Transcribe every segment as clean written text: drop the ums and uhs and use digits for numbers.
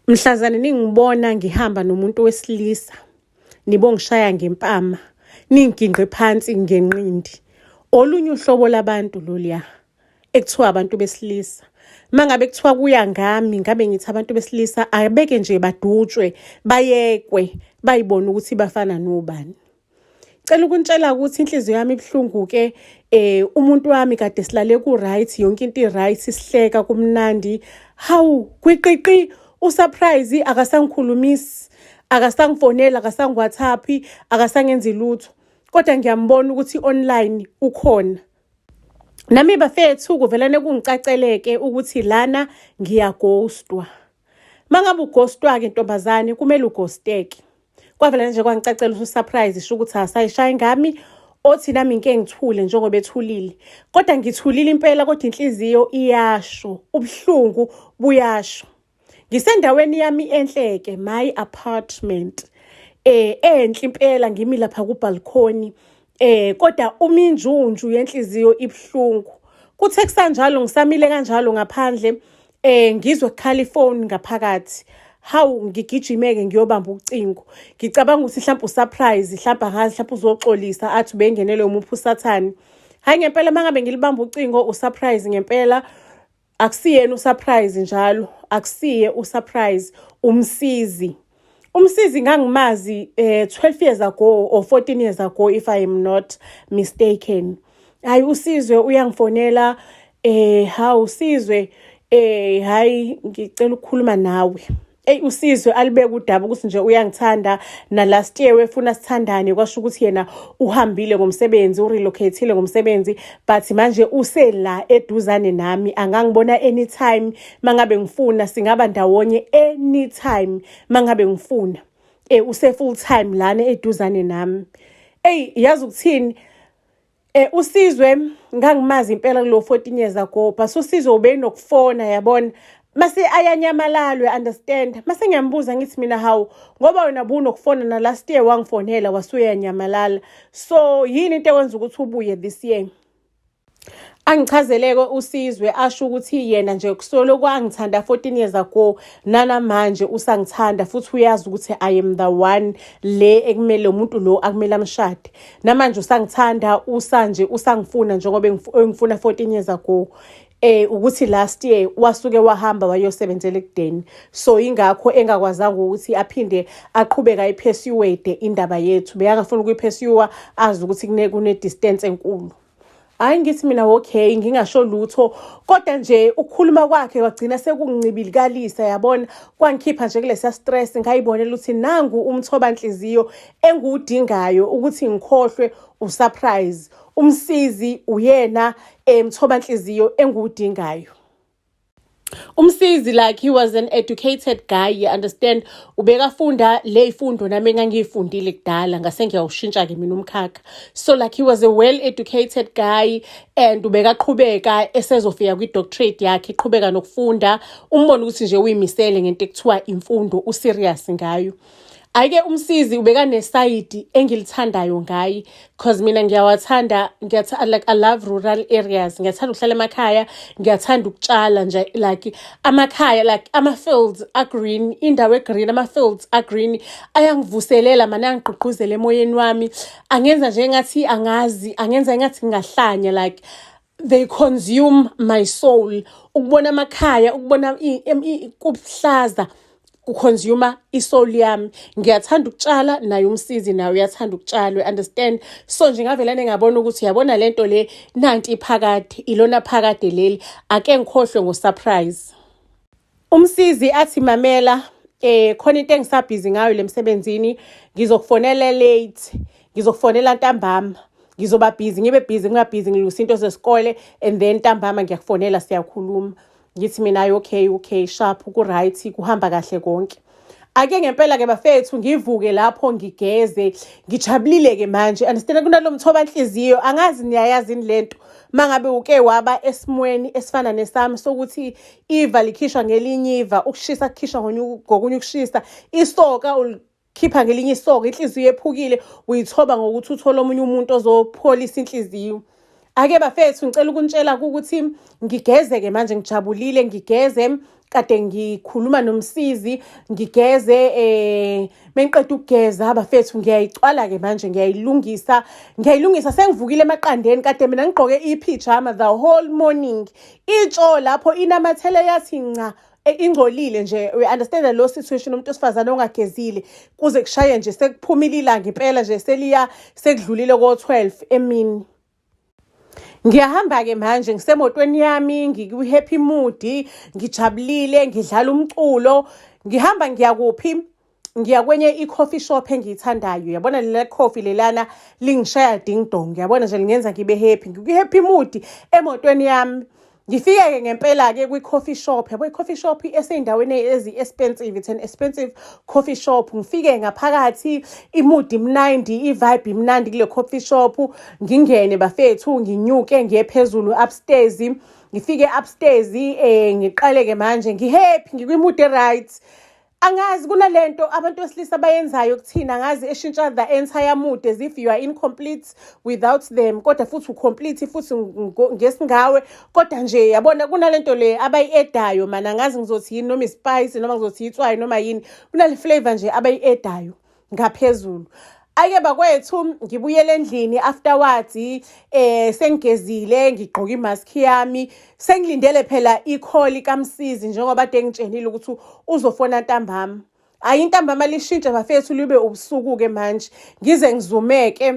Mhlazane ningibona ngihamba nomuntu wesilisa, nibongishaya ngempama, ningigingqe phansi ngenqindi. Olunye uhlobo labantu loluya ekuthiwa abantu besilisa. Mangabe kuthiwa kuya ngami, ngabe ngithi abantu besilisa abeke nje badutshwe, bayekwe, bayibone ukuthi bafana nobani. Cela ukunitshela ukuthi inhliziyo yami ibuhlungu-ke umuntu wami kade silale ku-right, yonke into i-right, sihleka kumnandi. Hawu, kwiqiqi usurprise akasangikhulumisi, akasangifoneli, akasangi-WhatsApp, akasangenzi lutho. Kodwa ngiyambona ukuthi online ukhona. Nami bafethu kuvelane kungicaceleke ukuthi lana ngiyaghostwa. Mangabe ughostwa-ke ntombazane kumele ughosteke. Kwavele nje kwangicacela ukuthi usurprise isho ukuthi asayishayi ngami, othi nami ngike ngithule njengoba ethulile. Kodwa ngithulile impela, kodwa inhliziyo iyasho, ubuhlungu buyasho. Ngisendaweni yami enhleke, my apartment. Enhle impela, ngimi lapha ku-balcony. Kodwa uminjunju yenhliziyo ibuhlungu. Kuthe kusanjalo ngisamile kanjalo ngaphandle, ngizwe kukhala ifoni ngaphakathi. Hawu, ngigijime-ke ngiyobamba ucingo. Ngicabanga ukuthi mhlawumbe usurprise, mhlawumbe angazi, mhlawumbe uzoxolisa athi ubengenelwe umuphi usathane. Hhayi ngempela uma ngabe ngilibamba ucingo usurprise ngempela. Akusiyena usurprise njalo, akusiye usurprise, umsizi. Umsizi ngangimazi 12 years ago or 14 years ago if I am not mistaken. Hayi uSizwe uyangifonela, hawu Sizwe, hayi ngicela ukukhuluma nawe. Eyi uSizwe alibeke udaba ukuthi nje uyangithanda, na last year wefuna sithandane, kwasho ukuthi yena uhambile ngomsebenzi, urelocate-ile ngomsebenzi, but manje usela eduzane nami, angangibona anytime mangabe ngifuna, singaba ndawonye anytime mangabe ngifuna. Use full time lana eduzane nami. Eyi yazi ukuthini? USizwe ngangimazi impela kulo 14 years ago, but uSizwe ubenokufona yabona. Mase ayanyamalala, understand? Mase ngiyambuza ngithi mina hawu, ngoba wena bunokufona na last year wangifonela wasuyanyamalala. So yini into ekwenza ukuthi ubuye this year? Angichazeleke uSizwe asho ukuthi yena nje kusolo kwangithanda 14 years ago, nanamanje usangithanda, futhi uyazi ukuthi I am the one le ekumele umuntu lo akumele amshade. Namanje usangithanda, usanje usangifuna njengoba engifuna 14 years ago. Ukuthi last year wasuke wahamba wayosebenzela ekudeni, so ingakho engakwazanga ukuthi aphinde aqhubeke ayipursue indaba yethu, bekangafuni ukuyipursue azi ukuthi kune distance enkulu. Hayi ngithi mina okay, ngingasho lutho, kodwa nje ukukhuluma kwakhe kwagcina sekungincibilikalisa yabona, kwangikhipha nje kulesa stress, ngayibonela ukuthi nangu umthoba nhliziyo engiwudingayo ukuthi ngikhohlwe usurprise. Umsizi uyena emthoba nhliziyo engiwudingayo. Umsizi, like, he was an educated guy, you understand? Ubekafunda le ifundo nami engangiyifundile kudala, ngase ngiyawushintsha ke mina umkhakha. So like he was a well educated guy and ubekaqhubeka esezofika kwi-doctorate yakhe, eqhubeka nokufunda, umbona ukuthi nje uyimisele ngento ekuthiwa imfundo, userious ngayo. Ayike umsizi ubekanesayidi engilithandayo ngaye, cause mina ngiyawathanda, like I love rural areas, ngiyathanda ukuhlala emakhaya, ngiyathanda ukutshala nje, like amakhaya, like ama-fields agreen, indawo egreen, ama-fields agreen ayangivuselela mane, angigqugquzela emoyeni wami, angenza nje engathi angazi, angenza engathi ngingahlanya, like they consume my soul. Ukubona amakhaya, ukubona kubuhlaza kuconsume isoul yami. Ngiyathanda ukutshala, naye umsizi naye uyathanda ukutshala, you understand? So nje ngavelane ngabona ukuthi uyabona lento le, nanti iphakade, ilona phakade leli, ake ngikhohlwe ngo-surprise. Umsizi athi mamela, khona into engisabhizi ngayo lemsebenzini, ngizokufonela late, ngizokufonela ntambama, ngizoba busy, ngibe busy, ngingabhizi, ngilungisa into zesikole and then ntambama ngiyakufonela siyakhuluma. Ngithi mina okay, sharp, ku-right, kuhamba kahle konke. Ake ngempela-ke bafethu ngivuke lapho ngigeze, ngijabulile-ke manje, understand? Kunalo mthoba nhliziyo, angazi niyayazi yini lento, mangabe uke waba esimweni esifana nesami sokuthi iva likhishwa ngelinye iva, ukushisa kukhishwa ngokunye ukushisa, isoka ulikhipha ngelinye isoka, inhliziyo ephukile uyithoba ngokuthi uthole omunye umuntu ozopholisa inhliziyo. Ake bafethu ngicela ukunitshela ukuthi ngigeze-ke manje, ngijabulile, ngigeze. Kade ngikhuluma nomsizi, ngigeze, mengiqeda ukugeza bafethu, ngiyayicwala-ke manje, ngiyayilungisa, ngiyayilungisa. Sengivukile emaqandeni, kade mina ngigqoke i-pyjama the whole morning. Itsho lapho inamathele yathi nca, ingcolile nje. We understand lo situation, umuntu wesifazane ongagezile kuze kushaye nje sekuphumile ilanga impela nje, seliya sekudlulile ko-12 emini. Ngiyahamba-ke manje, ngisemotweni yami, ngikwi-happy mood, ngijabulile, ngidlala umculo. Ngihamba ngiyakuphi? Ngiya kwenye i-coffee shop engiyithandayo. Yabona lela coffee lelana lingishaya ding dong, yabona nje lingenza ngibe happy. Ngikwi-happy mood emotweni yami. Ngifike-ke ngempela-ke kwi-coffee shop. Yabo, i-coffee shop esey'ndaweni ezi-expensive, it's an expensive coffee shop. Ngifike ngaphakathi, i-mood imnandi, i-vibe imnandi kule coffee shop. Ngingene bafethu, nginyuke ngiye phezulu upstairs. Ngifike upstairs, ngiqale-ke manje, ngi-happy, ngikwi-mood e-right. Angazi kunalento abantu besilisa bayenzayo kuthina, angazi, eshintsha the entire mood as if you are incomplete without them, kodwa futhi u-complete futhi ngesingawe. Kodwa nje yabona kunalento le abayi-addayo mana, angazi ngizothi yini, noma i-spice, noma ngizothi itswayi, noma yini, kunale flavor nje abayi-addayo ngaphezulu. Ake bakwethu, ngibuyele endlini afterwards, sengigezile, ngigqoka i-mask yami, sengilindele phela i-call kaMsizi njengoba kade ngitshenile ukuthi uzofona ntambama. Hayi, intambama lishintshe bafethu, libe ubusuku-ke manje, ngize ngizumeke.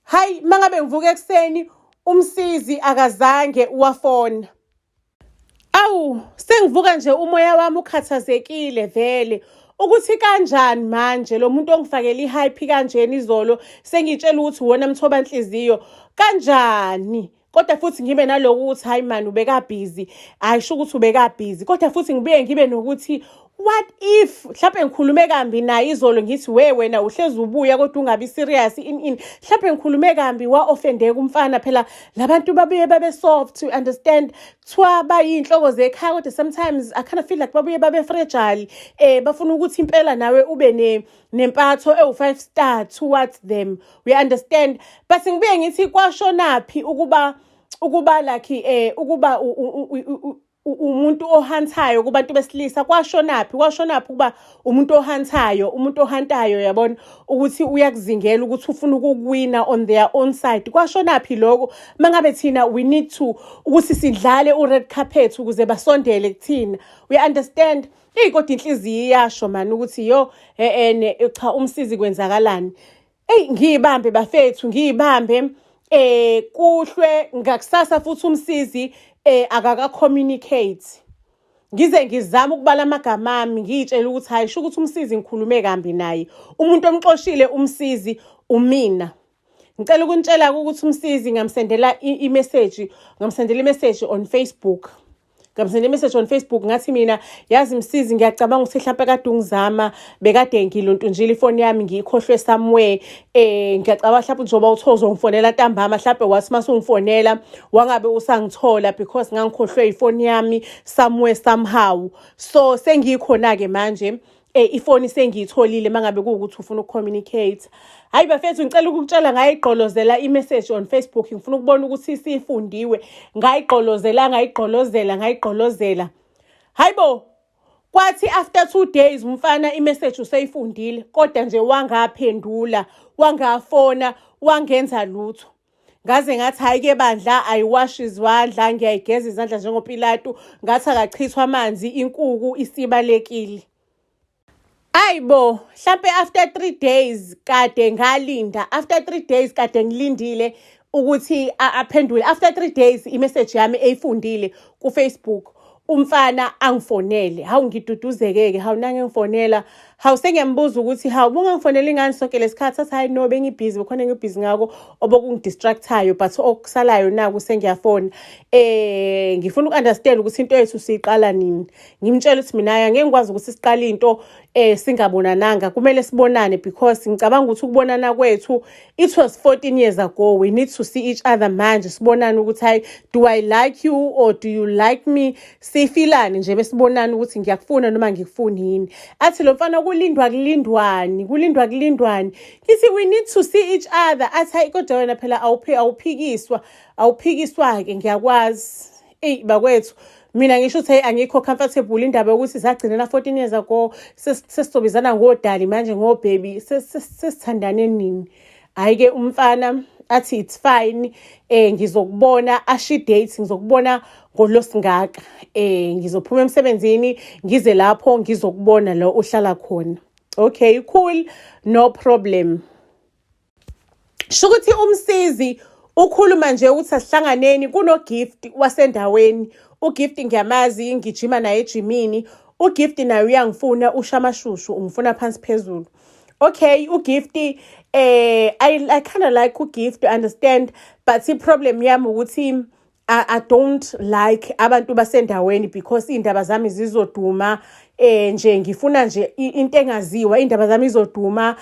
Hayi, mangabe ngivuka ekuseni, uMsizi akazange wafona. Awu, sengivuka nje umoya wami ukhathazekile vele ukuthi kanjani manje lo muntu ongifakele i-hype kanjena izolo, sengitshela ukuthi uwona mthoba nhliziyo kanjani, kodwa futhi ngibe naloku ukuthi hayi man, ubeka-busy, ayisho ukuthi ubeka-busy, kodwa futhi ngibuye ngibe nokuthi what if mhlawumbe ngikhulume kambi naye izolo, ngithi we wena uhlezi ubuya kodwa ungabi serious in mhlawumbe ngikhulume kambi, wa-offendeka umfana. Phela labantu babuye babe soft, to understand, kuthiwa bayiy'nhloko zekhaya, kodwa sometimes I kind of feel like babuye babe fragile, bafuna ukuthi impela nawe ube ne nempatho ewu-five star towards them, we understand. But ngibuye ngithi kwashonaphi ukuba like ukuba umuntu o-huntayo kubantu besilisa? Kwashonaphi ukuba umuntu o-huntayo, umuntu o-huntayo, yabona ukuthi uyakuzingela, ukuthi ufuna ukuwina on their own side? Kwashonaphi lokho mangabe thina we need to ukuthi sidlale u-red carpet ukuze basondele kuthina, we understand? Eyi, kodwa inhliziyo iyasho mani ukuthi yo, cha, uMsizi kwenzakalani? Eyi, ngiyibambe bafethu, ngiyibambe. Kuhlwe ngakusasa futhi, uMsizi akaka communicate. Ngize ngizama ukubala amagama ami, ngiyitshela ukuthi hayi, sho ukuthi uMsizi ngikhulume kambi naye, umuntu omxoshile uMsizi umina. Ngicela ukunitshela ukuthi uMsizi ngamsendela i-message, ngamsendela i-message on Facebook, ngamsendela i-message on Facebook. Ngathi mina, yazi Msizi, ngiyacabanga ukuthi mhlawumpe kade ungizama, bekade ngilontunjile ifoni yami, ngiyikhohlwe somewhere. Ngiyacabanga mhlawumbe njengoba uthe uzongifonela ntambama, mhlawumbe wathi mase ungifonela wangabe usangithola because ngangikhohlwe ifoni yami somewhere somehow. So sengikhona-ke manje, ifoni sengiyitholile, mangabe kuwukuthi ufuna uku-communicate. Hayi bafethu, ngicela ukukutshela, ngayigqolozela i-message on Facebook, ngifuna ukubona ukuthi sifundiwe. Ngayigqolozela, ngayigqolozela, ngayigqolozela. Hayibo, kwathi after 2 days umfana i-message useyifundile, kodwa nje wangaphendula, wangafona, wangenza lutho. Ngaze ngathi hhayi-ke bandla, ayiwashi izandla, ngiyayigeza izandla njengoPilatu. Ngathi akachithwa amanzi, inkuku isibalekile. Ayibo, hlampe after 3 days kade ngalinda, after 3 days kade ngilindile ukuthi aphendule. After 3 days i-message yami eyifundile ku-Facebook, umfana angifonele. Hawu, ngiduduzeke-ke, hawu nange ngifonela. Hawu, sengiyambuza ukuthi hawu, bungangifonela ingane sonke lesikhathi? Athi hayi no, bengi-busy, bekhona ngi-busy ngako obokungi-distractayo, but okusalayo naku sengiyafona. Ngifuna uku-understand ukuthi into yethu siyiqala nini. Ngimtshela ukuthi mina angeke ngikwazi ukuthi siqale into singabonananga, kumele sibonane because ngicabanga ukuthi ukubonana kwethu, it was 14 years ago, we need to see each other manje, sibonane ukuthi hayi, do I like you or do you like me? Sifilane nje, besibonane ukuthi ngiyakufuna noma ngikufuni yini. Athi lo mfana kulindwa kulindwani, kulindwa kulindwani? Ngithi we need to see each other. Athi hayi, kodwa wena phela awuphikiswa, awuphikiswa-ke, ngiyakwazi. Eyi bakwethu, Mina ngisho ukuthi, hey, angikho comfortable indaba yokuthi sagcinela 14 years ago, sesizobizana ngodali manje, ngo-baby, sesithandane nini? Hhayi-ke, umfana athi it's fine, ngizokubona, asho i-date, ngizokubona ngolosingaka, ngizophuma emsebenzini ngize lapho ngizokubona lo uhlala khona. Okay, cool, no problem. Shukuthi umsizi ukhuluma nje ukuthi asihlanganeni kuno-Gift wasendaweni. UGift ngiyamazi, ngijima naye ejimini. UGift naye uyangifuna, usha amashushu, ungifuna phansi phezulu. Okay, uGift, I kind of like uGift, understand, but i-problem yami ukuthi I don't like abantu basendaweni because iy'ndaba zami zizoduma. Nje ngifuna nje into engaziwa, iy'ndaba zami izoduma.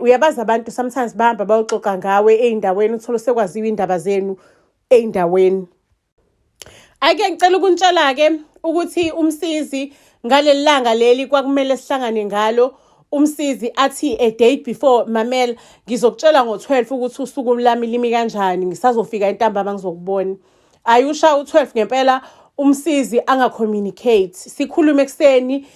Uyabazi abantu sometimes bahamba bayoxoxa ngawe ey'ndaweni, uthole sekwaziwa iy'ndaba zenu ey'ndaweni. Ake ngicela ukunitshela-ke ukuthi umsizi ngaleli langa leli kwakumele sihlangane ngalo, umsizi athi a day before, "Mamela, ngizokutshela ngo-12 ukuthi usuku lami limi kanjani, ngisazofika entambama ngizokubona." Ayusha u-12 ngempela, umsizi anga-communicate. Sikhulume ekuseni,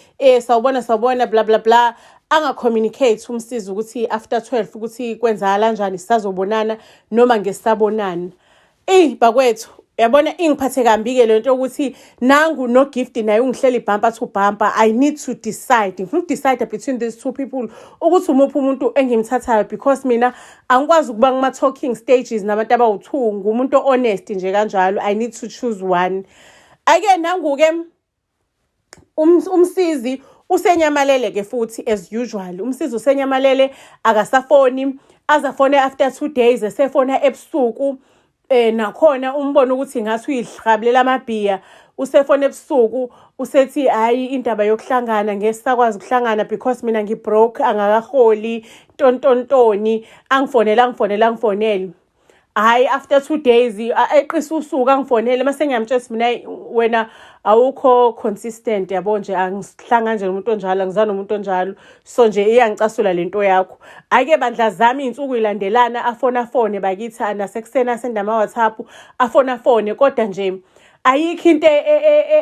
sawubona, sawubona, bla bla bla, anga-communicate umsizi ukuthi after 12 ukuthi kwenzakala kanjani, sisazobonana noma ngesisabonana. Eyi bakwethu, yabona ingiphathe kambi-ke lento yokuthi nangu no-Gift naye ungihleli bumper to bumper. I need to decide, ngifuna uku-decide between these two people ukuthi umuphi umuntu engimthathayo, because mina angikwazi ukuba kuma-talking stages nabantu abawu-two. Ngumuntu honest nje kanjalo, I need to choose one. Ake nangu-ke umsizi usenyamalele-ke futhi as usual. Umsizi usenyamalele, akasafoni, azafone after 2 days, esefona ebusuku. Nakhona umbone ukuthi ngathi uyihlabulela amabhiya. Usefona ebusuku, usethi hayi, indaba yokuhlangana ngeke sisakwazi ukuhlangana because mina ngi-broke, angakaholi, ntontontoni. Angifonele, angifonele, angifonele. Hhayi, after 2 days eqisa usuku angifonele, mase ngiyamtshela ukuthi mina, "Hayi, wena awukho consistent, yabo nje, angihlangani nje nomuntu onjalo, angizani nomuntu onjalo, so nje iyangicasula lento yakho." Hhayi-ke bandla zami, iy'nsuku y'landelana afone, afone bakithi, nasekuseni asende ama-WhatsApp, afone, afone, kodwa nje ayikho into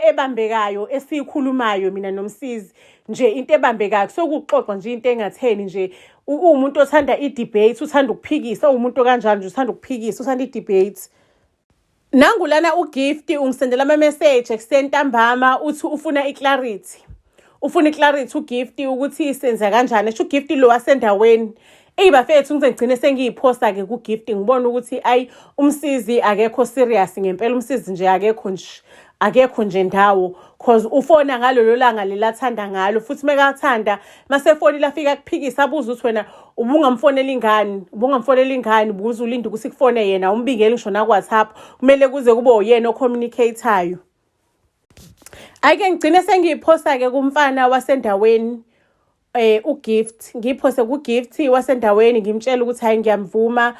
ebambekayo esiyikhulumayo mina nomsizi nje, into ebambekayo kusuke nje into engatheni nje. Uwumuntu othanda i-debate, uthanda ukuphikisa, uwumuntu okanjalo nje, uthanda ukuphikisa, uthanda i-debate. Nangu lana uGift ungisendela ama-message ekuseni, ntambama, uthi ufuna i-clarity, ufuna i-clarity uGift ukuthi senza kanjani. Esho uGift lo wasendaweni. Eyi bafethu, ngize ngigcine sengiyiphosa-ke kuGift, ngibona ukuthi ayi, umsizi akekho serious ngempela. Umsizi nje akekho nje, akekho nje ndawo, cause ufona ngalolo langa lelathanda ngalo, futhi mekathanda masefonile afika kuphikisa, abuze ukuthi wena ubungamfonela ingane, ubungamfonela ingane, ubuze ulinde ukuthi kufone yena, umbingele ngisho naku-WhatsApp, kumele kuze kube uyena o-communicate-ayo. Ake ngigcine sengiyiphosa-ke kumfana wasendaweni, uGift, ngiphose kuGift wasendaweni, ngimtshela ukuthi hayi, ngiyamvuma,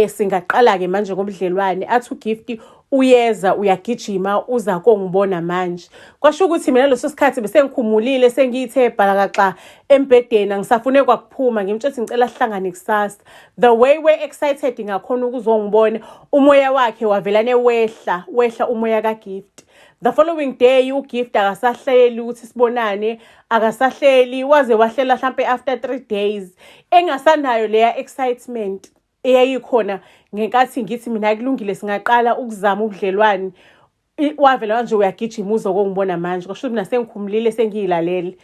singaqala-ke manje ngobudlelwane. Athi uGift uyeza, uyagijima, uza kongibona manje. Kwasho ukuthi mina leso sikhathi bese ngikhumulile, sengiyithe bhalakaxa embhedeni, angisafune kwakuphuma. Ngimtshela ukuthi ngicela sihlangane kusasa. The way we excited ngakhona ukuzongibona, umoya wakhe wavelane wehla, wehla umoya kaGift. The following day uGift akasahleli ukuthi sibonane, akasahleli, waze wahlela hlampe after 3 days, engasanayo leya excitement eyayikhona ngenkathi ngithi mina kulungile, singaqala ukuzama ubudlelwane. Wavela manje uyagijima uzokongibona manje, kwasho ukuthi mina sengikhumulile, sengiyilalele.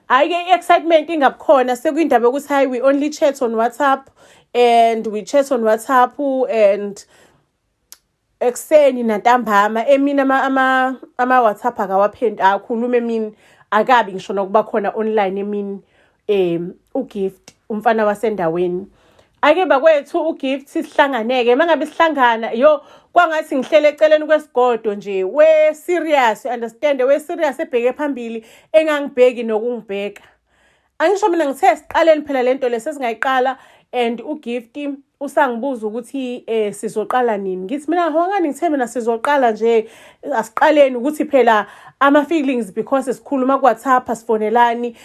Hhayi-ke, i-excitement ingabukhona, sekuyindaba yokuthi hayi, we only chat on WhatsApp and we chat on WhatsApp and ekuseni nantambama, emini ama-WhatsApp akawaphendi, akakhuluma emini, akabi ngisho nokuba khona online emini, uGift umfana wasendaweni. Ake bakwethu, uGift sihlanganeke, mangabe sihlangana, yo, kwangathi ngihlele eceleni kwesigodo nje, we serious, you understand, we serious, ebheke phambili, engangibheki nokungibheka. Angisho mina ngithe siqaleni phela lento le, sesingayiqala, and uGift usangibuza ukuthi sizoqala nini. Ngithi mina hongani, ngithe mina sizoqala nje, asiqaleni ukuthi phela ama feelings, because sikhuluma ku WhatsApp, asifonelani,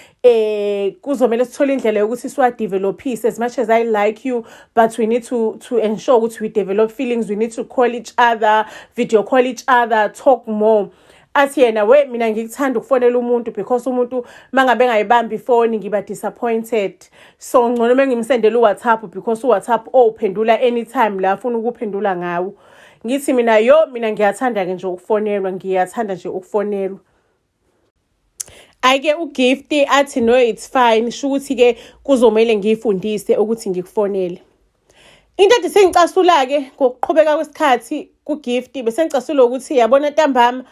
kuzomela sithole indlela yokuthi siwa-developise. As much as I like you, but we need to ensure ukuthi we develop feelings, we need to call each other, video call each other, talk more. Athi yena, "We, mina ngikuthanda ukufonela umuntu because umuntu mangabe engayibambi ifoni ngiba disappointed, so ngcono mengimsendela uWhatsApp because uWhatsApp owuphendula anytime la afuna ukuphendula ngawo." Ngithi mina, "Yo, mina ngiyathanda-ke nje ukufonelwa, ngiyathanda nje ukufonelwa." Ake uGift athi, "No, it's fine, sho ukuthi-ke kuzomele ngiyifundise ukuthi ngikufonele." Into ede sengicasula-ke ngokuqhubeka kwesikhathi kuGift, bese ngicasula ukuthi, yabona, ntambama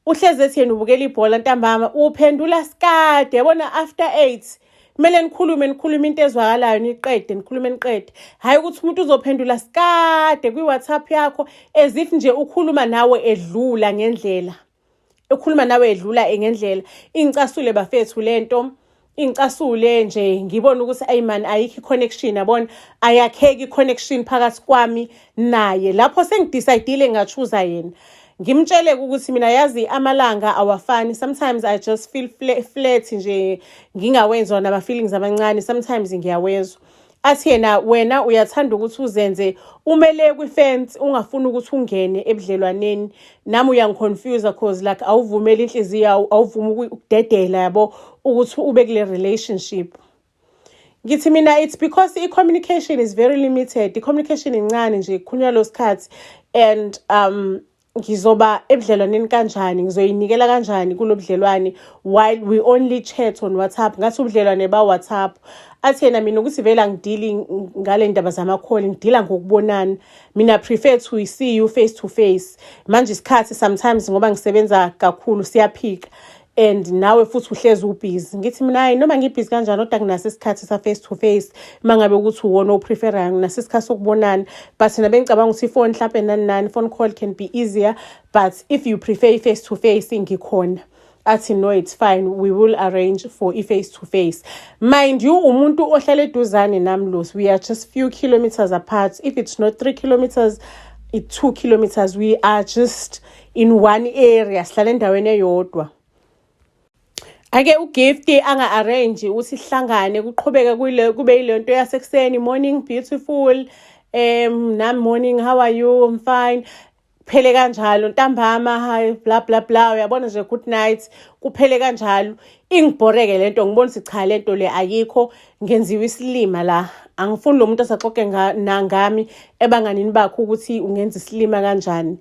uhlezi ethi yena ubukela ibhola, ntambama uphendula sikade, yabona, after 8. Kumele nikhulume, nikhulume into ezwakalayo, niqede, nikhulume, niqede, hhayi ukuthi umuntu uzophendula sikade kwi-WhatsApp yakho as if nje ukhuluma nawe edlula ngendlela, ekhuluma nawe edlula ngendlela. Ingicasule bafethu lento, ingicasule nje, ngibone ukuthi ayi man, ayikho i-connection, yabona, ayakheki i-connection phakathi kwami naye. Lapho sengidecide, ngachuza yena, ngimtshele ukuthi mina, yazi, amalanga awafani, sometimes I just feel flat nje, ngingawenzwa nama-feelings amancane, sometimes ngiyawezwa. Athi yena, "Wena uyathanda ukuthi uzenze umele kwi-fence, ungafuni ukuthi ungene ebudlelwaneni nami, uyangiconfuse 'cause like awuvumeli inhliziyo, awuvumi ukudedela, yabo, ukuthi ube kule relationship." Ngithi mina, it's because i-communication is very limited, i-communication incane nje, kukhulunywa lo sikhathi and ngizoba ebudlelwaneni kanjani, ngizoyinikela kanjani kulo budlelwane while we only chat on WhatsApp? Ngathi ubudlelwane ba-WhatsApp. Athi yena, "Mina ukuthi vele angidili ngale ndaba zama-call, ngidila ngokubonana. Mina prefer to see you face to face. Manje isikhathi sometimes, ngoba ngisebenza kakhulu, siyaphika and nawe futhi uhlezi ubhizi." Ngithi mina, "Hayi, noma ngibhizi kanjani, kodwa nginaso isikhathi sa-face to face. Uma ngabe ukuthi uwona opreferayo, nginaso isikhathi sokubonana, but mina bengicabanga ukuthi ifoni mhlampe nani nani, phone call can be easier, but if you prefer i-face to face, ngikhona." Athi, "No, it's fine, we will arrange for i-face to face." Mind you, umuntu ohlala eduzane nami lo, we are just few kilometers apart. If it's not 3 kilometers, it's 2 kilometers. We are just in one area, sihlala endaweni eyodwa. Ake uGift anga-arrange ukuthi sihlangane, kuqhubeke kube yile nto yasekuseni, "Morning beautiful," nami, "Morning, how are you?" "I'm fine." Kuphele kanjalo. Ntambama, "Hi," bla bla bla, uyabona nje, "Good night," kuphele kanjalo. Ingibhoreke lento, ngibona ukuthi cha, lento le ayikho, ngenziwa isilima la. Angifuni lo muntu asaxoxe nangami ebanganini bakhe ukuthi ungenza isilima kanjani.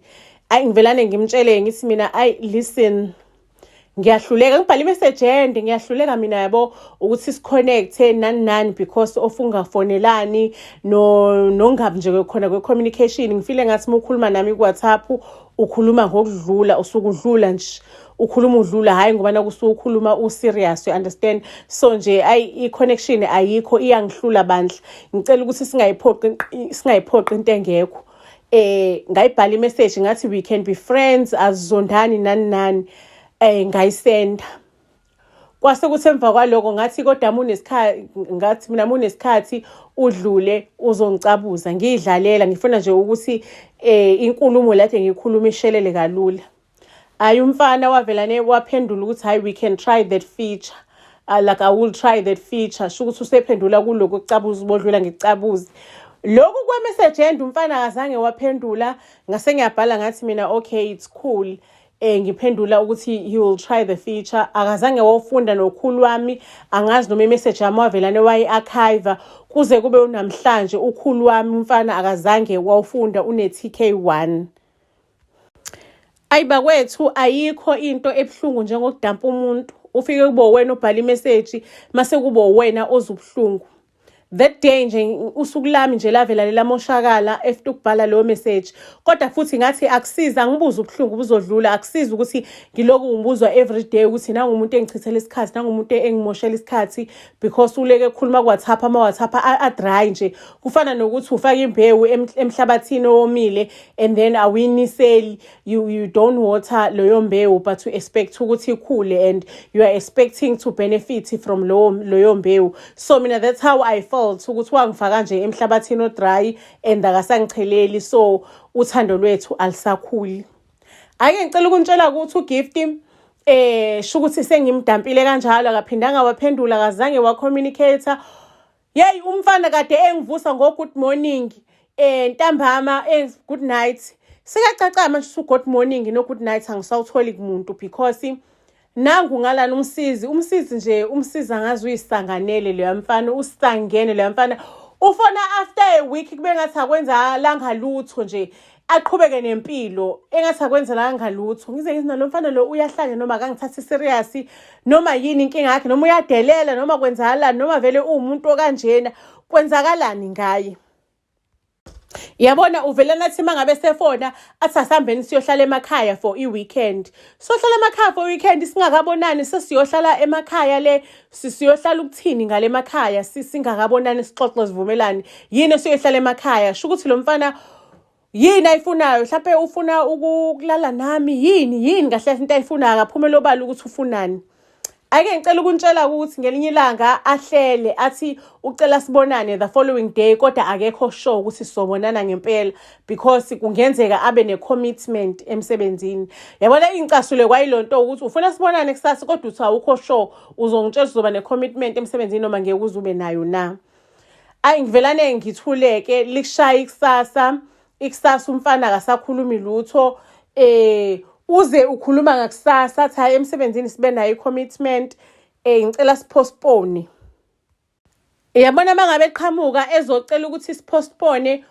Ayi, ngivelane ngimtshele, ngithi mina, "Ayi, listen, ngiyahluleka." Ngibhala imessage ende, "Ngiyahluleka mina, yabo, ukuthi siconnecte nani nani because of ungafonelani no nongabi nje khona kwe-communication. Ngifile ngathi uma ukhuluma nami ku-WhatsApp ukhuluma ngokudlula, usuke udlula nje, ukhuluma udlula, hhayi ngoba nakusuke ukhuluma u-serious, you understand? So nje ayi, i-connection ayikho, iyangihlula bandla. Ngicela ukuthi singayiphoqi, singayiphoqi into engekho." Ngayibhala imessage, ngathi we can be friends, azizondani nani nani. Ngayisenda. Kwase kuthi emva kwaloko ngathi, kodwa munesikhathi, ngathi mina, munesikhathi udlule uzongicabuza. Ngiyidlalela, ngifuna nje ukuthi inkulumo lade ngikhuluma ishelele kalula. Ayi, umfana wavela waphendula ukuthi, "Hayi, we can try that feature." Like, "I will try that feature." Sho ukuthi usephendula kulokhu kucabuza, ubodlula ngikucabuze lokhu kwemessage end. Umfana akazange waphendula. Ngase ngiyabhala, ngathi mina, "Okay, it's cool." Ngiphendula ukuthi he will try the feature, akazange wawufunda nokhulu wami. Angazi noma imessage yami wavelane wayi-archive. Kuze kube unamhlanje ukhulu wami umfana akazange wawufunda, une-TK1. Ayi bakwethu, ayikho into ebuhlungu njengokudampa umuntu. Ufike kube wena obhala imessage, mase kube wena ozubuhlungu. That day nje, usuku lami nje lavela lamoshakala after ukubhala leyo message. Kodwa futhi ngathi akusiza, angibuze ubuhlungu buzodlula. Akusiza ukuthi ngiloku ngibuzwa every day ukuthi nangumuntu engichithela isikhathi, nangumuntu engimoshela isikhathi because uleke ekhuluma ku-WhatsApp, ama-WhatsApp a-dry nje. Kufana nokuthi ufake imbewu emhlabathini owomile and then awuyiniseli, you don't water leyo mbewu, but you expect ukuthi ikhule and you are expecting to benefit from loyo mbewu. So mina, that's how I felt, ukuthi wangifaka nje emhlabathini o-dry and akasangicheleli, so uthando lwethu alisakhuli. Ake ngicela ukunitshela ukuthi uGift, sho ukuthi sengimdampile kanjalo, akaphindanga waphendula, akazange wa-communicate. Yeyi, umfana kade engivusa ngo good morning, ntambama, good night. Sekacaca manje ukuthi good morning no good night angisawutholi kumuntu, because nangu ngalana umsizi, umsizi nje, umsizi angazi uyisanganele leya mfana, usangene leya mfana. Ufona after a week, kube ngathi akwenzalanga lutho nje, aqhubeke nempilo engathi akwenzelanga lutho. Ngize ngithi nalo mfana lo uyahlanya, noma akangithathi serious, noma yini inkinga yakhe, noma uyadelela, noma kwenzakalani, noma vele uwumuntu okanjena, kwenzakalani ngaye? Yabona, uvela nathi uma ngabe sefona athi asihambeni siyohlala emakhaya for i-weekend. Sohlala emakhaya for i-weekend singakabonani? Sesiyohlala emakhaya le, siyohlala ukuthini ngale emakhaya singakabonani, sixoxe, sivumelane? Yini esiyohlala emakhaya? Sho ukuthi lo mfana yini ayifunayo? Mhlawumpe ufuna ukulala nami? Yini, yini kahle into ayifunayo? Akaphumele obala ukuthi ufunani. Ake ngicela ukuntshela ukuthi ngelinye ilanga ahlele athi ucela sibonane the following day, kodwa akekho sure ukuthi sizobonana ngempela because kungenzeka abe ne-commitment emsebenzini. Yabona, ingicasule kwayilonto ukuthi ufuna sibonane kusasa, kodwa uthi awukho sure, uzongitshela uzoba ne-commitment emsebenzini noma ngeke uze ube nayo na. Ayi, ngivelane ngithuleke. Likushaya ikusasa, ikusasa umfana akasakhulumi lutho. Uze ukhuluma ngakusasa athi, "Hayi, emsebenzini sibe nayo i-commitment, ngicela sipostpone." Yabona, uma ngabe eqhamuka ezocela ukuthi sipostpone,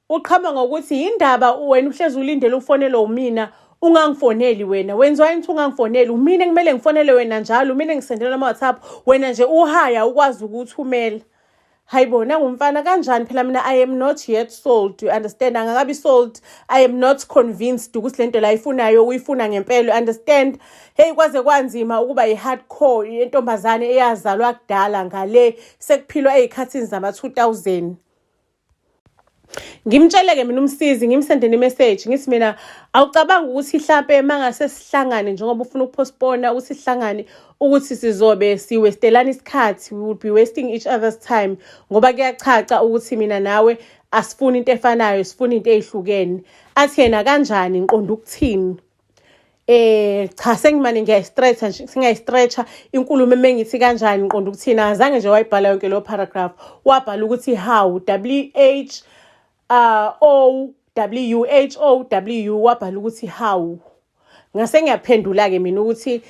uqhamuka ngokuthi yindaba wena uhlezi ulindele ufonelwe umina, ungangifoneli wena, wenziwa yini ukuthi ungangifoneli? Umina kumele ngifonele wena njalo, umina ngisendela ama-WhatsApp, wena nje uhaya ukwazi ukuthumela. Hayibo, nangumfana kanjani phela? Mina I am not yet sold, you understand? Angakabi sold, I am not convinced ukuthi lento la ayifunayo uyifuna ngempela, you understand? Hey, kwaze kwanzima ukuba i-hardcore yentombazane eyazalwa kudala ngale sekuphilwa ey'khathini zama-2000. Ngimtshele-ke mina umsizi, ngimsendele imeseji, ngithi mina, awucabanga ukuthi hlampe mangase sihlangane, njengoba ufuna ukupostpona ukuthi sihlangane, ukuthi sizobe siwastelana isikhathi? We will be wasting each other's time, ngoba kuyachacha ukuthi mina nawe asifuni into efanayo, sifuna into ey'hlukene. Athi yena, kanjani, ngiqonda ukuthini? Cha, sengimane ngiyayistretcha nje, singayistretcha inkulumo emengithi kanjani, ngiqonda ukuthini. Azange nje wayibhala yonke leyo paragraph, wabhala ukuthi how, W H O W H O W, wabhala ukuthi how. Ngase ngiyaphendula-ke mina ukuthi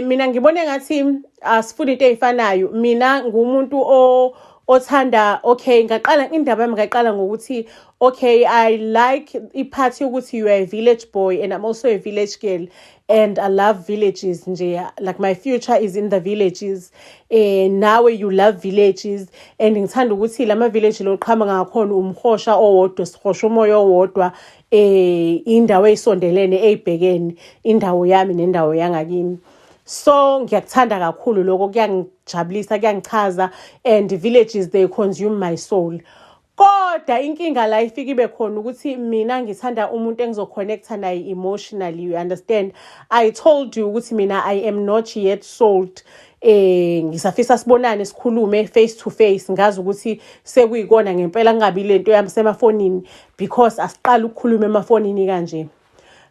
mina ngibone ngathi asifuni into ey'fanayo. Mina ngumuntu o othanda, okay, ngaqala indaba yami, ngaqala ngokuthi, okay, I like ipart yokuthi you are a village boy and I'm also a village girl and I love villages nje, like my future is in the villages. Nawe you love villages and ngithanda ukuthi lama village lo qhamuka ngakhona umhosha owodwa, sihosha umoya owodwa, indawo eyisondelene, eyibhekene, indawo yami nendawo yangakini. So ngiyakuthanda kakhulu lokho, kuyangijabulisa, kuyangichaza, and villages, they consume my soul. Kodwa inkinga la ifike ibe khona ukuthi mina ngithanda umuntu engizoconnecta naye emotionally, you understand? I told you ukuthi mina I am not yet sold, ngisafisa sibonane, sikhulume face to face, ngazi ukuthi sekuyikona ngempela, kungabi lento yami semafonini, because asiqali ukukhuluma emafonini kanje.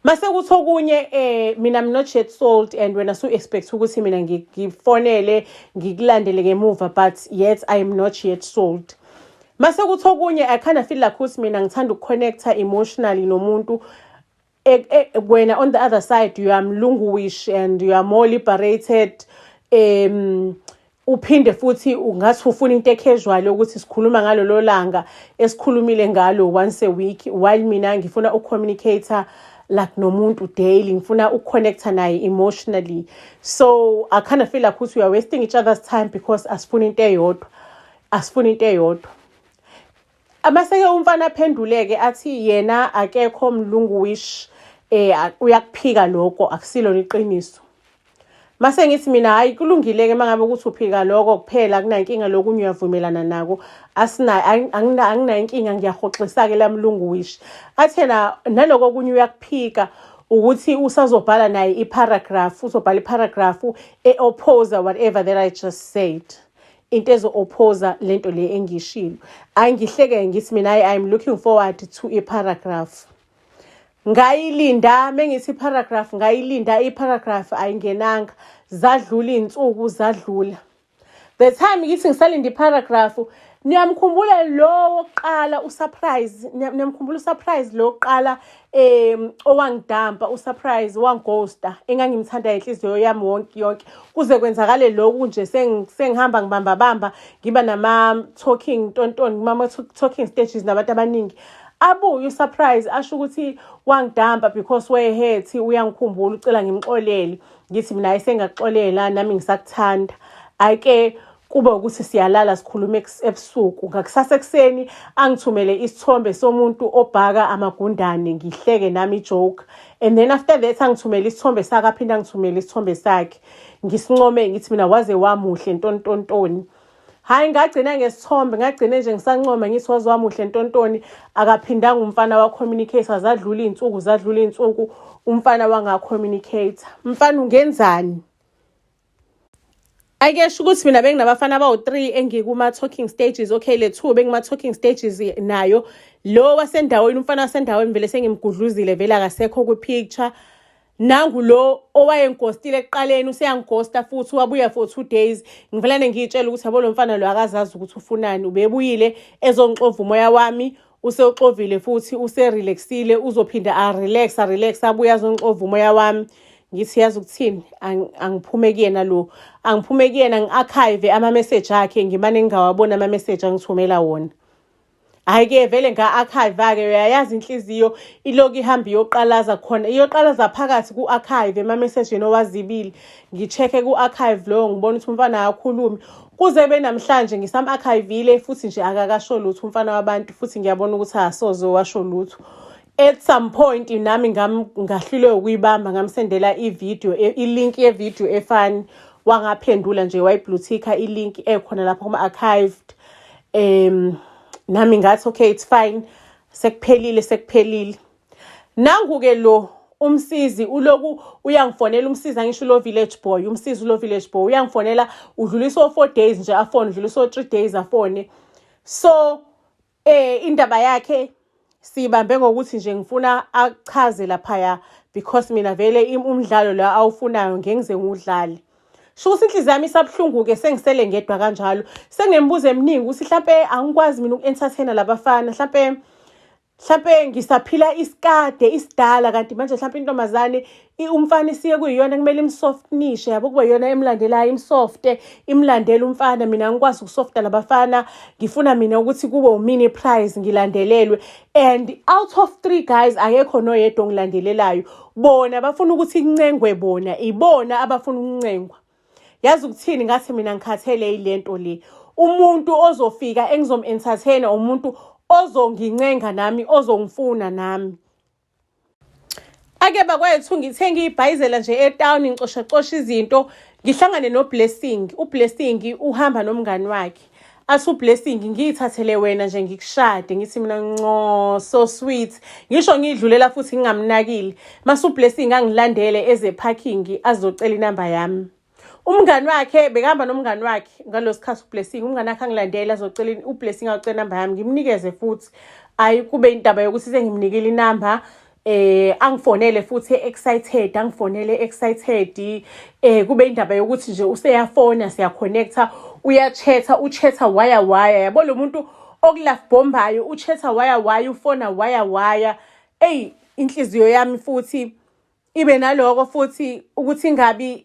Mase kuthi okunye, mina I'm not yet sold and wena su expect ukuthi mina ngifonele, ngikulandele ngemuva, but yet I am not yet sold. Mase kuthi okunye, I kind of feel like ukuthi mina ngithanda ukuconnecta emotionally nomuntu. Wena on the other side you are mlunguish and you are more liberated, uphinde futhi ungathi ufuna into ecasual ukuthi sikhuluma ngalolo langa esikhulumile ngalo once a week, while mina ngifuna ukucommunicate like nomuntu daily, ngifuna ukuconnecta naye emotionally. So I kind of feel like ukuthi we are wasting each other's time because asifuni into eyodwa, asifuni into eyodwa. Amaseke umfana aphenduleke athi yena akekho mlunguish, uyakuphika lokho, akusilona iqiniso. Mase ngithi mina, hayi, kulungile-ke, uma ngabe ukuthi uphika lokho kuphela, akunankinga, lokunye uyavumelana nako, anginayo inkinga, ngiyahoxisa-ke la mlunguish. Athi yena naloko okunye uyakuphika, ukuthi usazobhala naye iparagraph, uzobhala iparagraph e-opposa whatever that I just said, into ezo-opposa lento le engiyishilo. Angihleke, ngithi mina, hayi, I'm looking forward to iparagraph. Ngayilinda, mengithi iparagraph, ngayilinda iparagraph, ayingenanga. Zadlula iy'nsuku, zadlula. The time ngithi ngisalinda iparagraph, Niyamkhumbula lo wokuqala uSurprise, niyamkhumbula uSurprise lo wokuqala owangidampa uSurprise, wangighosta, engangimthanda inhliziyo yami wonke yonke, kuze kwenzakale lokhu nje sengihamba ngibamba bamba, ngiba nama-talking tonton, kuma-talking stages nabantu abaningi. Abuye uSurprise asho ukuthi wangidampa because wayehethi uyangikhumbula, ucela ngimxolele. Ngithi mina ayisengakuxolela, nami ngisakuthanda. Ake kube ukuthi siyalala, sikhulume ebusuku. Ngakusasa ekuseni angithumele isithombe somuntu obhaka amagundane, ngihleke nami ijoke, and then after that angithumele isithombe sakhe, aphinde angithumele isithombe sakhe, ngisincome, ngithi mina waze wamuhle ntontontoni. Hhayi, ngagcina ngesithombe, ngagcine nje ngisancoma, ngithi waze wamuhle ntontoni. Akaphindanga umfana wa-communicate. Zadlula iy'nsuku, zadlula iy'nsuku, umfana wanga-communicate. Mfana, ungenzani? Akesho ukuthi mina benginabafana abawu-3 engikuma-talking stages. Okay, le two bengima-talking stages nayo, lo wasendaweni, umfana wasendaweni vele sengimgudluzile, vele akasekho kwi-picture. Nangu lo owayengighostile ekuqaleni useyangighosta futhi, wabuya for 2 days. Ngivelane ngiyitshela ukuthi yabo, lo mfana lo akazazi ukuthi ufunani, ubebuyile ezongixova umoya wami, usewuxovile futhi, userelaxile, uzophinda arelax, arelax, abuye azongixova umoya wami. Ngithi yazi ukuthini, angiphume kuyena lo, angiphume kuyena, ngi-archive ama-message akhe, ngimane ngingawaboni ama-message angithumela wona. Hhayi-ke, vele nga-archive-ke. Uyayazi inhliziyo iloku ihamba iyoqalaza khona, iyoqalaza phakathi ku-archive ema-message-ini owazibile. Ngi-check-e ku-archive loyo, ngibona ukuthi umfana akakhulumi kuze kube namhlanje. Ngisam-archive-ile futhi nje, akakasho lutho umfana wabantu, futhi ngiyabona ukuthi asoze washo lutho. At some point nami ngahlulwe ukuyibamba, ngamsendela i-video, i-link ye-video efani, wangaphendula nje, wayiblue-ticka i-link ekhona lapho kuma-archived. Nami ngathi okay, it's fine, sekuphelile, sekuphelile. Nangu-ke lo umsizi uloku uyangifonela umsizi, angisho lo village boy, umsizi ulo village boy uyangifonela, udlulisa o-4 days nje afone, udlulisa o-3 days afone. So indaba yakhe sibambe ngokuthi nje ngifuna achaze laphaya, because mina vele umdlalo la awufunayo ngeke ngize ngiwudlale. Sho ukuthi inhliziyo yami isabuhlungu-ke, sengisele ngedwa kanjalo, senginemibuzo eminingi ukuthi hlampe angikwazi mina uku-entertaina labafana, hlampe ngisaphila isikade isidala, kanti manje hlampe intombazane, umfana isiye kuyiyona kumele imsoftenishe, yabo, kube yiyona emlandelayo, imsofte, imlandele umfana. Mina angikwazi ukusofta labafana. Ngifuna mina ukuthi kube umini prize, ngilandelelwe, and out of three guys akekho noyedwa ongilandelelayo. Bona bafuna ukuthi kuncengwe bona, ibona abafuna ukuncengwa. Yazi ukuthini, ngathi mina ngikhathele yilento le. Umuntu ozofika engizom-entertaina umuntu ozongincenga nami, ozongifuna nami. Ake bakwethu, ngithe ngiyibhayizela nje etawuni, ngicoshacosha izinto, ngihlangane noBlessing. UBlessing uhamba nomngani wakhe. Athi uBlessing, "Ngiyithathele wena nje, ngikushade." Ngithi mina, "Nco, so sweet." Ngisho ngiyidlulela futhi ngingamnakile. Mase uBlessing angilandele eze parking azocela inamba yami. Umngani wakhe bekahamba nomngani wakhe ngalo sikhathi uBlessing, umngani wakhe angilandela azocela, uBlessing acela inamba yami, ngimnikeze futhi. Ayi, kube indaba yokuthi sengimnikile inamba, angifonele futhi excited, angifonele excited. Kube indaba yokuthi nje useyafona, siyaconnecta, uyachatha, uchatha waya waya, yabo, lo muntu okulove bombayo, uchatha waya waya, ufona waya waya. Ey, inhliziyo yami futhi ibe naloko futhi ukuthi ingabi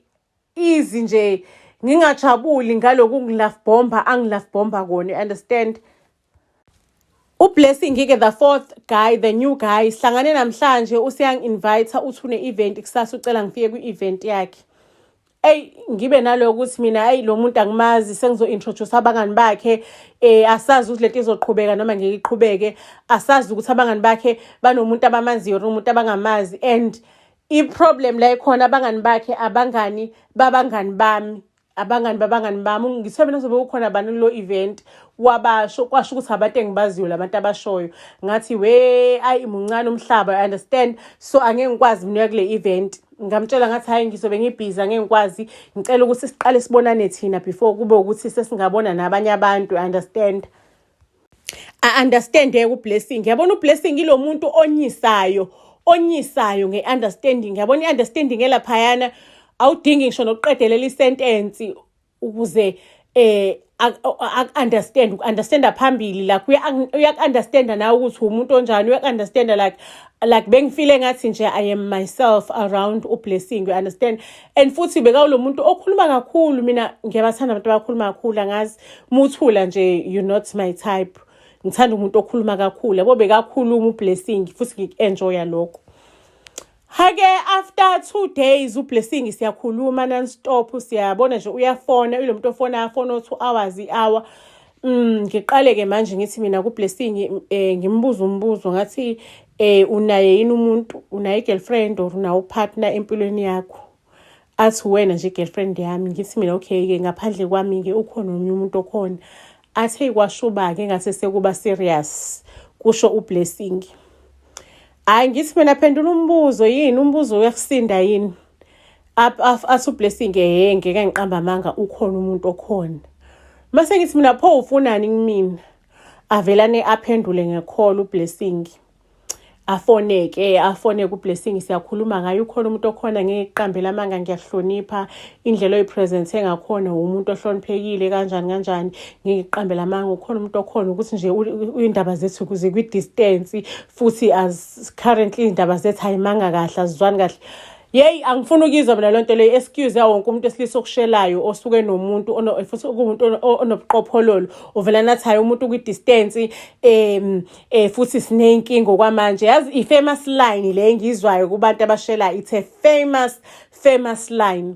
easy nje, ngingajabuli ngaloku ngilove bomba angilove bomba kona, you understand? UBlessing ke, the fourth guy, the new guy, sihlangane namhlanje, useyangi-invite, uthi une-event kusasa, ucela ngifike kwi-event yakhe. Eyi, ngibe naloko ukuthi mina, eyi, lo muntu angimazi, sengizo-introduce abangani bakhe, asazi ukuthi lento izoqhubeka noma ngeke iqhubeke, asazi ukuthi abangani bakhe banomuntu abamaziyo or umuntu abangamazi. And i-problem la ikhona, abangani bakhe, abangani babangani bami, abangani babangani bami. Ngithe mina zobe kukhona bani kulo event, wabasho, kwasho ukuthi abantu engibaziyo labantu abashoyo. Ngathi we, ayi, muncane umhlaba, I understand. So angeke ngikwazi mina kule event. Ngamtshela ngathi hayi, ngizobe ngibhizi, angeke ngikwazi, ngicela ukuthi siqale sibonane thina before kube ukuthi sesingabona nabanye abantu, understand? I-understand-ke uBlessing, yabona, uBlessing ilo muntu onyisayo, onyisayo nge-understanding, yabona, i-understanding elaphayana awudingi ngisho nokuqedelela isentence ukuze Aku-understand, uku-understanda phambili, like uyaku-understanda nawe ukuthi umuntu onjani, uyaku-understanda. Like bengifile ngathi nje I am myself around uBlessing, you understand? And futhi bekawulo muntu okhuluma kakhulu. Mina ngiyabathanda abantu abakhuluma kakhulu. Angazi, muthula nje, you're not my type. Ngithanda umuntu okhuluma kakhulu, yabo. Bekakhuluma uBlessing futhi ngiku-enjoya lokho. Hake after 2 days uBlessing siyakhuluma non-stop, siyabona nje uyafona, ilo muntu ofona, afona 2 hours, i-hour. Ngiqale-ke manje ngithi mina kuBlessing, ngimbuza umbuzo, ngathi, unaye yini umuntu, unaye i-girlfriend or unawo upartner empilweni yakho? Athi, "Wena nje girlfriend yami." Ngithi mina, "Okay-ke, ngaphandle kwami-ke ukhona omunye umuntu okhona?" Athi, "Hey, kwashuba-ke, engase sekuba serious," kusho uBlessing. Hhayi, ngithi mina, "Phendula umbuzo. Yini umbuzo, uyakusinda yini?" Athi uBlessing, "Ehhe, ngeke ngiqamba amanga, ukhona umuntu okhona." Mase ngithi mina, "Pho ufunani kumina?" Avelane aphendule ngekholo uBlessing, afoneke, afone kuBlessing, siyakhuluma ngayo, ukhona umuntu okhona. Ngeke ngiqambele amanga, ngiyahlonipha indlela oyipresente ngakhona, umuntu ohloniphekile, kanjani kanjani. Ngeke ngiqambele amanga, ukhona umuntu okhona, ukuthi nje iy'ndaba zethu zikwi-distance futhi as currently iy'ndaba zethu ayimanga kahle, azizwani kahle. Yeyi, angifuni ukuyizwa mina loo nto leyo, excuse yawo wonke umuntu wesilisa okushelayo osuke nomuntu futhi kuwumuntu onobuqophololo, uvela nathi, "Hhayi, umuntu kwi-distance futhi siney'nkinga okwamanje." Yazi, i-famous line le engiyizwayo kubantu abashelayo, it's a famous, famous line.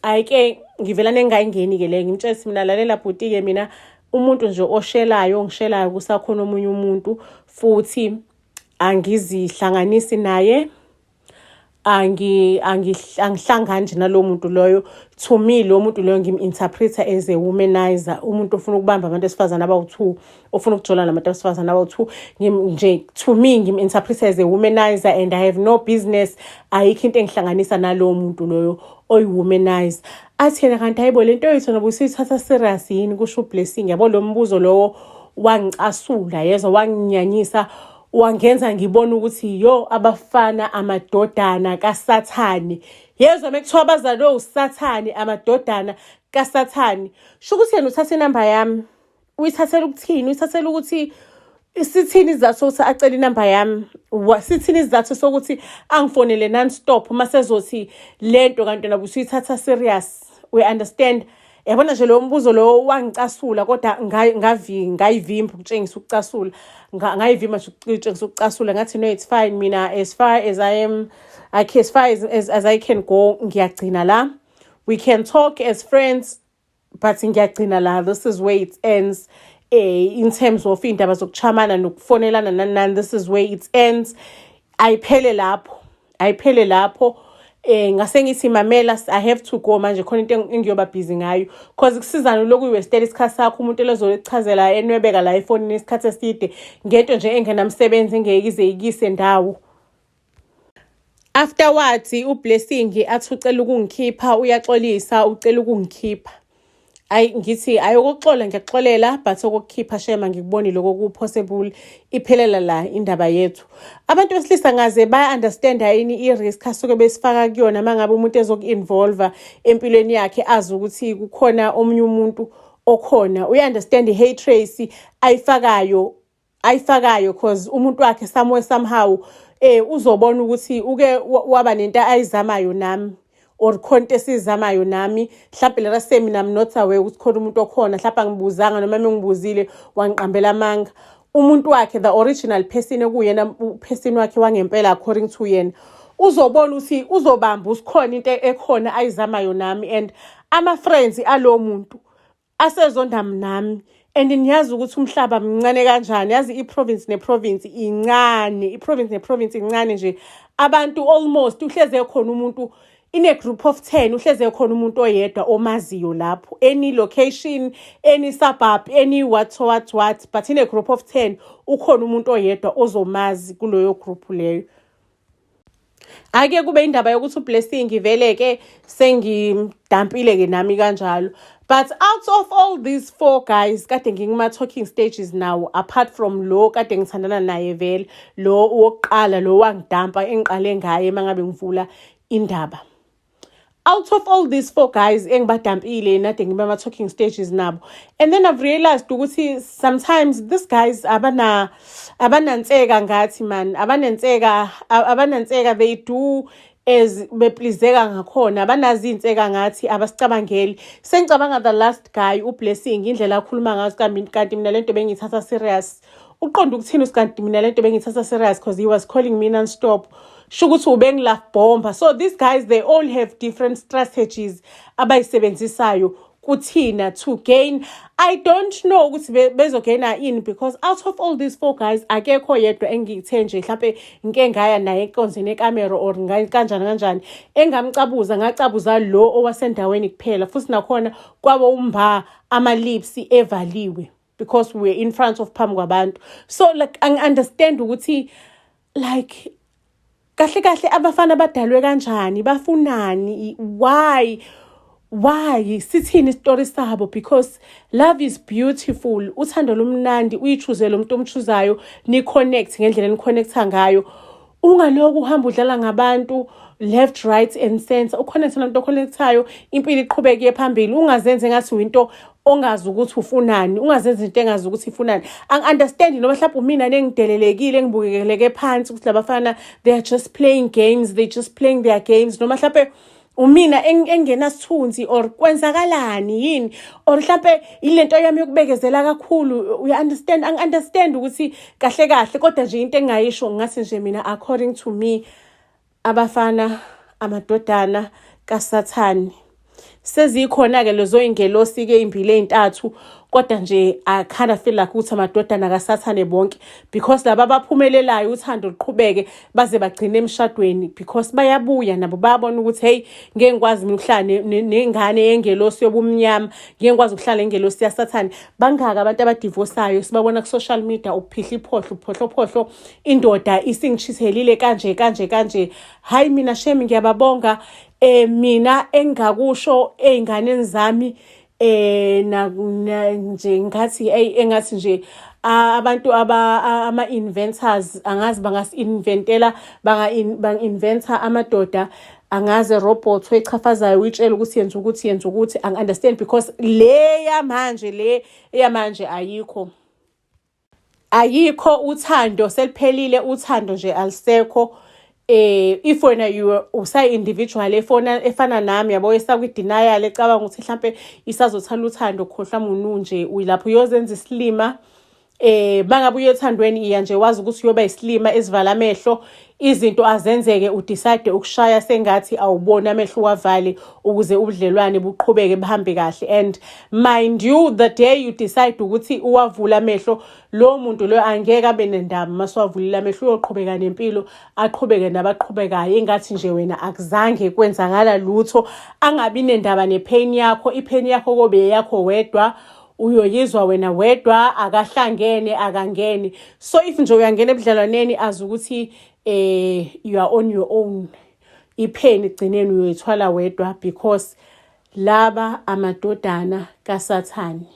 Hhayi-ke, ngivela nengayingeni-ke leyo. Ngimtshela ukuthi mina, "Lalela bhuti-ke, mina umuntu nje oshelayo, ongishelayo kusakhona omunye umuntu, futhi angizihlanganisi naye, angihlangani nje nalowo muntu loyo. To me, lo muntu loyo ngim-interpreta as a womanizer, umuntu ofuna ukubamba abantu besifazane abawu-two, ofuna ukujola nabantu besifazane abawu-two. Nje to me ngim-interpreta as a womanizer and I have no business, ayikho into engihlanganisa nalowo muntu loyo oyi-womanizer." Athi yena, "Kanti hayibo, le nto yethu noba usuyithatha serious yini?" kusho uBlessing. Yabo, lo mbuzo lowo wangicasula, yezwa, wanginyanyisa, wangenza ngibona ukuthi yo, abafana amadodana kaSathane, yezwa, mekuthiwa abazalwe uSathane, amadodana kaSathane. Sho ukuthi yena uthatha inamba yami, uyithathela ukuthini? Uyithathela ukuthi sithini isizathu sokuthi acele inamba yami? Sithini isizathu sokuthi angifonele non-stop uma sezothi lento kanti wena busuyithatha serious? We understand? Yabona nje, lowo mbuzo lowo wangicasula, kodwa ngayivimba ukutshengisa ukucasula. Ngayivimba nje ukutshengisa ukucasula. Ngathi, "No, it's fine. Mina, as far as I am, as far as I can go, ngiyagcina la. We can talk as friends, but ngiyagcina la. This is where it ends in terms of iy'ndaba zokuchamana nokufonelana nani nani. This is where it ends. Ayiphele lapho, ayiphele lapho." Ngase ngithi, "Mamela, I have to go manje, khona into engiyoba busy ngayo, cause kusizana lokhu uyiwastela isikhathi sakho, umuntu elozochazela enwebeka la efonini isikhathi eside ngento nje engenamsebenzi, engeke ize ikise ndawo." Afterwards uBlessing athi ucela ukungikhipha, uyaxolisa, ucela ukungikhipha. Ayi, ngithi ayokuxola, ngiyakuxolela, but okokukhipha shema ngikuboni lokho ku-possible. Iphelela la indaba yethu. Abantu besilisa ngaze baya-understanda yini i-risk asuke besifaka kuyona uma ngabe umuntu ezoku-involva empilweni yakhe, azi ukuthi kukhona omunye umuntu okhona? Uya-understand i-hatred ayifakayo, ayifakayo, cause umuntu wakhe somewhere, somehow uzobona ukuthi uke waba nento ayizamayo nami or khona into esiyizamayo nami. Mhlawumbe lera same mina I'm not aware ukuthi khona umuntu okhona. Mhlawumbe angibuzanga, noma mengibuzile wangiqambela amanga. Umuntu wakhe, the original person, ekuyena person wakhe wangempela according to yena, uzobona ukuthi uzobamba usikhona into ekhona ayizamayo nami, and ama-friends alowo muntu asezonda nami. And niyazi ukuthi umhlaba mncane kanjani. Yazi, i-province ne-province incane, i-province ne-province incane nje. Abantu almost uhleze khona umuntu in a group of 10, uhleze khona umuntu oyedwa omaziyo lapho, any location, any suburb, any what what what, but in a group of 10 ukhona umuntu oyedwa ozomazi kuloyo group leyo. Ake kube indaba yokuthi uBlessing vele-ke sengimdampile-ke nami kanjalo. But out of all these four guys kade ngikuma-talking stages now, apart from lo kade ngithandana naye vele, lo wokuqala, lo wangidampa, engiqale ngaye uma ngabe ngivula indaba, Out of all these four guys engiba-dumpile, nade ngibe ama-talking stages nabo, and then I've realized ukuthi sometimes these guys abananseka ngathi man, abanenseka, abananseka. They do as be-pleaseka ngakhona, abanazo iy'nseka ngathi, abasicabangeli. Sengicabanga the last guy, uBlessing, indlela akhuluma ngazo, kanti mina lento bengiyithatha serious. Uqonda ukuthini kanti mina lento bengiyithatha serious? Because he was calling me non-stop, sho ukuthi ubengi-love bomba. So these guys, they all have different strategies abayisebenzisayo kuthina to gain, I don't know ukuthi bezo-gaina ini, because out of all these four guys akekho yedwa engithe nje mhlampe ngike ngaya naye enkonzweni ekamero or kanjani kanjani engamcabuza. Ngacabuza lo owasendaweni kuphela, futhi nakhona kwabo umba ama-lips evaliwe because we were in front of, phambi kwabantu. So like, angi-understand ukuthi like kahle kahle abafana badalwe kanjani, bafunani, why, sithini isitori sabo? Because love is beautiful, uthando lumnandi. Uyi-choose lo muntu om-choosayo, ni-connect ngendlela eni-connecta ngayo. Ungaloku uhamba udlala ngabantu left, right and center. U-connecte nomuntu o-connectayo, impilo iqhubeke iye phambili. Ungazenzi engathi uyinto ongazi ukuthi ufunani, ungazenzi into engazi ukuthi ifunani. Angi-understand noma mhlawumbe umina nengidelelekile, engibukeleke phansi, ukuthi labafana they are just playing games, they just playing their games, noma mhlawumbe umina engenasithunzi or kwenzakalani yini, or mhlampe ilento yami yokubekezela kakhulu, you understand? Angi-understand ukuthi kahle kahle, kodwa nje into engingayisho, ngathi nje mina, according to me, abafana amadodana kaSathane. Sezikhona-ke lezo y'ngelosi-ke ey'mbili ey'ntathu, kodwa nje I kind of feel like ukuthi amadodana kaSathane bonke, because laba abaphumelelayo uthando luqhubeke baze bagcine emshadweni, because bayabuya nabo, bayabona ukuthi hey, ngeke ngikwazi mina ukuhlala nengane yengelosi yobumnyama, ngeke ngikwazi ukuhlala nengelosi yaSathane. Bangaka abantu aba-divorcayo sibabona ku-social media, uphihla iphohlo, uphohlophohlo, indoda isingishithelile kanje kanje kanje. Hayi, mina shame, ngiyababonga. Mina engakusho ey'nganeni zami na nje ngathi hey, engathi nje abantu aba ama-inventors, angazi bangasi-inventela, banga-inventa amadoda, angaze robot oyichafazayo, uyitshela ukuthi yenza ukuthi, yenza ukuthi. Angi-understand, because le yamanje, le eyamanje ayikho, ayikho. Uthando seliphelile, uthando nje alisekho. If wena you usayi-individual efona efana nami, yabo, esakwi-denial, ecabanga ukuthi mhlampe isazothala uthando, khohlwa munu nje, uyilapho uyozenza isilima. Bangabe uye ethandweni, iya nje wazi ukuthi uyoba isilima esivala amehlo, izinto azenzeke, u-decide ukushaya sengathi awuboni, amehlo uwavale ukuze ubudlelwane buqhubeke buhambe kahle. And mind you, the day you decide ukuthi uwavule amehlo, lo muntu lo angeke abe nendaba. Masuwavulile amehlo, uyoqhubeka nempilo, aqhubeke nabaqhubekayo, engathi nje wena akuzange kwenzakala lutho. Angabi nendaba ne-pain yakho. I-pain yakho kobe yakho wedwa, uyoyizwa wena wedwa, akahlangene, akangeni. So if nje uyangena ebudlelwaneni, azi ukuthi you are on your own. I-pain egcineni uyoyithwala wedwa, because laba amadodana kaSathane.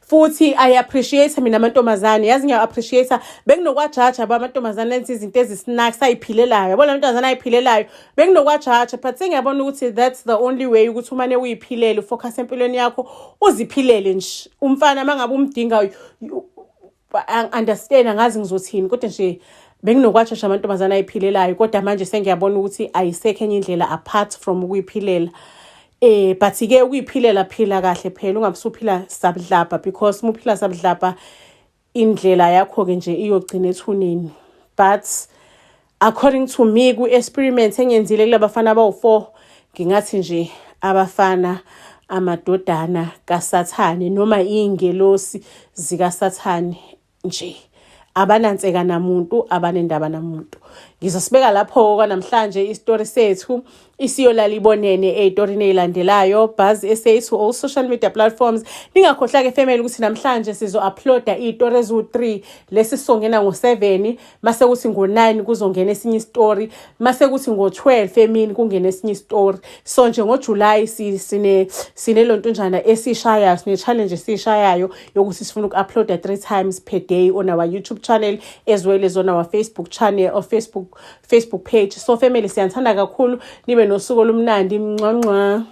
Futhi I appreciate mina amantombazane, yazi, ngiya-appreciate. Benginokwa-judga abo amantombazane enza izinto ezi-snacks ayiphilelayo, yabo, la mantombazane ayiphilelayo benginokwa-judga, but sengiyabona ukuthi that's the only way, ukuthi umane uyiphilele, u-focus empilweni yakho, uziphilele nje. Umfana uma ngabe umdinga, understand, angazi ngizothini, kodwa nje benginokwa-judga amantombazane ayiphilelayo, kodwa manje sengiyabona ukuthi ayisekho enye indlela apart from ukuyiphilela. But ke ukuyiphilela, phila kahle phela, ungabe usuphila sabudlabha, because uma uphila sabudlabha indlela yakho ke nje iyogcina ethuneni. But according to me, ku-experiment engiyenzile kulabafana abawu-4, ngingathi nje abafana amadodana kaSathane noma iy'ngelosi zikaSathane nje, abananseka namuntu, abanendaba namuntu. Ngizosibeka lapho kwanamhlanje isitori sethu, isiyolala ibonene ey'torini ey'landelayo. Buzz SA to all social media platforms. Ningakhohlwa-ke family ukuthi namhlanje sizo-uploada iy'tori eziwu-3. Lesi sizongena ngo-7, mase kuthi ngo-9 kuzongena esinye isitori, mase kuthi ngo-12 emini kungena esinye isitori. So nje ngoJuly sine sinelontunjana esishayayo, sine-challenge esiyishayayo yokuthi sifuna uku-uploada three times per day on our YouTube channel as well as on our Facebook channel or Facebook. Facebook page. So family, siyanithanda kakhulu, nibe nosuku olumnandi. Ncwa ncwa.